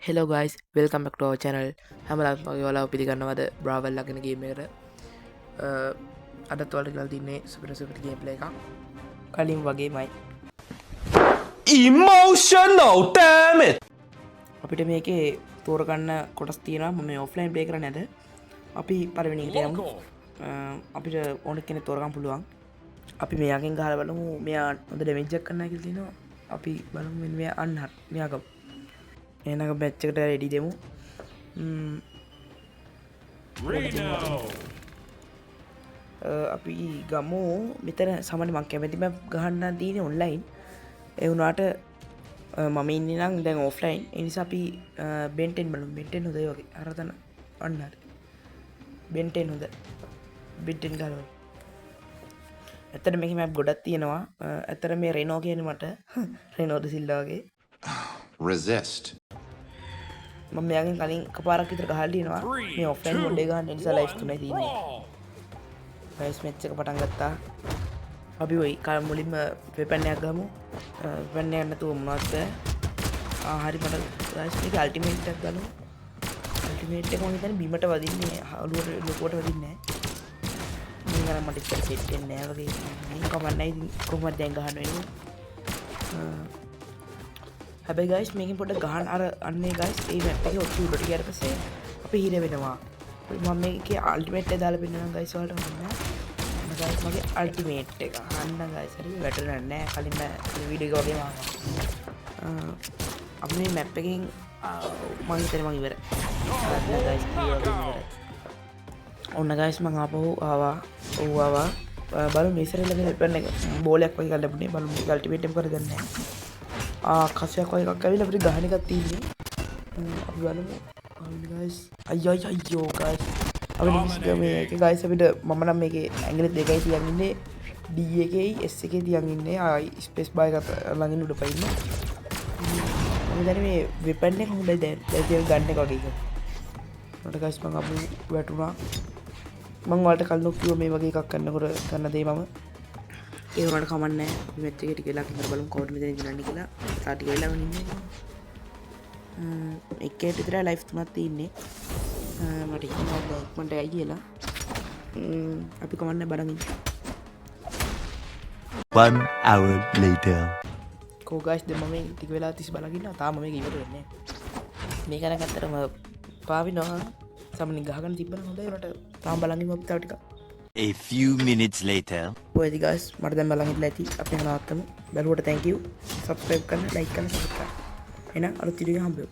Hello guys, welcome back to our channel. හැමදාම වගේ ඔයාලව පිළිගන්නවද බ්‍රාවල් ලගෙන game එකට. අදත් ඔයාලට කියලා තින්නේ සුපිරි සුපිරි ගේම් ප්ලේ එකක්. කලින් වගේමයි. Emotional damage. අපිට මේකේ තෝරගන්න කොටස් තියෙනවා. මම මේ ඔෆ්ලයින් ප්ලේ කරන්නේ නැද. අපි පළවෙනි එකට යමු. අපිට ඕන කෙනෙක් තෝරගන්න පුළුවන්. අපි මෙයාගෙන් ගහලා බලමු. මෙයා හොඳ ඩැමේජ් එකක් කරනවා කියලා තියෙනවා. අපි බලමු මෙන්න මෙයා, අන්න හරි. මෙයා ගමු. එහෙනම් මැච් එකට රෙඩි දෙමු. අපි ගමු මෙතන. සාමාන්‍ය මං කැමති මැප් ගහන්න තියෙන්නේ ඔන්ලයින්. ඒ වුණාට මම ඉන්නේ නම් දැන් ඔෆ්ලයින්. ඒ නිසා අපි බෙන්ටෙන් බලමු. බෙන්ටෙන් හොඳයි වගේ. අර තන අන්න හරි. බෙන්ටෙන් හොඳ. බෙන්ටෙන් ගහලා බලමු. ඇත්තට මේකේ මැප් ගොඩක් තියෙනවා. ඇත්තට මේ රෙනෝ කියන්නේ මට රෙනෝ ද සිල්වා වගේ. Resist. මම මෙයාගෙන් කලින් එකපාරක් විතර ගහලා තියෙනවා. මේ ඔෆ්ලයින් මොඩ් එක ගහන්න නිසා ලයිෆ් තුනයි තියෙන්නේ. ගයිස්, මැච් එක පටන් ගත්තා. අපි ඔය මුලින්ම වෙපන් එකක් ගමු. වෙපන් එකක් නැතුව මොනවද බෑ. ආ හරි, මට ගයිස් මේක අල්ටිමේට් එකක් ගමු. අල්ටිමේට් එක මං හිතන්නේ බිමට වදින්නේ, ඔලුවට ලොකුවට වදින්නේ නෑ. මේ ගණන් මට ඉතින් සෙට් වෙන්නේ නෑ වගේ. මං කමක් නෑ ඉතින්, කොහොමද දැන් ගහන්න වෙන්නේ. හැබැයි ගයිස්, මේකෙන් පොඩ්ඩක් ගහන්න අර අන්නේ ගයිස්, ඒ මැප් එකේ ඔච්චර උඩට ගියාට පස්සේ අපි හිර වෙනවා. මම මේකේ අල්ටිමේට් එක දාලා පෙන්නනම් ගයිස් ඔයාලට. ඔන්න ඔන්න ගයිස්, මගේ අල්ටිමේට් එක. අන්න ගයිස්, හරි වැටෙන්නේ නෑ. කලින් වීඩියෝ එක වගේම ආවා. අපි මේ මැප් එකෙන් මං හිතන්නේ මං ඉවරයි. අන්න ගයිස්, ඉවරයි. ඔන්න ගයිස්, මං ආපහු ආවා. ඔව් ආවා. බලමු මේ සැරේ ලැබෙන වෙපන් එක බෝලයක් වගේ එකක් ලැබුණේ. බලමු මේක අල්ටිමේට් එක කරගන්නේ නෑ. ආ, කසයක් වගේ එකක් ඇවිල්ලා අපිට ගහන එකක් තියෙන්නේ. අපි බලමු. අන්න ගයිස්, අයියෝ අයියෝ ගයිස්, අපිට මේක ගයිස්, අපිට මම නම් මේකේ ඇඟිලි දෙකයි තියන් ඉන්නේ. D එකේයි S එකේ තියන් ඉන්නේ. ආයි ස්පේස් බාර් එක ළඟින් උඩ පයින්න. මම හිතන්නේ මේ වෙපන් එක හොඳයි දැන්. දැන් තියෙන ගන් එක වගේ එකක්. මට ගයිස්, මං අපු වැටුණා. මං ඔයාලට කලින් කිව්වා මේ වගේ එකක් කරනකොට කරන දේ මම. ඒ වුණාට කමක් නැහැ. අපි මැච් එකේ ටික වෙලාවක් ඉඳලා බලමු කවුද මෙතන දිනන්නේ කියලා. තා ටික වෙලාවක් ඉන්නේ. එක්කෙනෙක් විතරයි ලයිෆ් තුනක් තියෙන්නේ. මට හිතෙනවා දැන් ඉක්මනට යයි කියලා. අපි කමක් නැහැ, බලන් ඉන්න. One hour later. කෝ ගයිස්, දැන් මම මේ ටික වෙලා තිස්සේ බලන් ඉන්නවා. තාම මේක ඉවර වෙන්නේ නැහැ. මේක නම් ඇත්තටම පාවිනවා. සාමාන්‍යයෙන් ගහගෙන තිබ්බනම් හොඳයි. උනට තාම බලන් ඉමු අපි තව ටිකක්. A few minutes later. ඔය ඇති ගයිස්, මට දැන් බලන් හිටලා ඇති. අපි නවත්තමු. බැලුවට thank you. Subscribe කරන්න, like කරන්න, support කරන්න. එහෙනම් අලුත් වීඩියෝ එකකින් හම්බෙමු.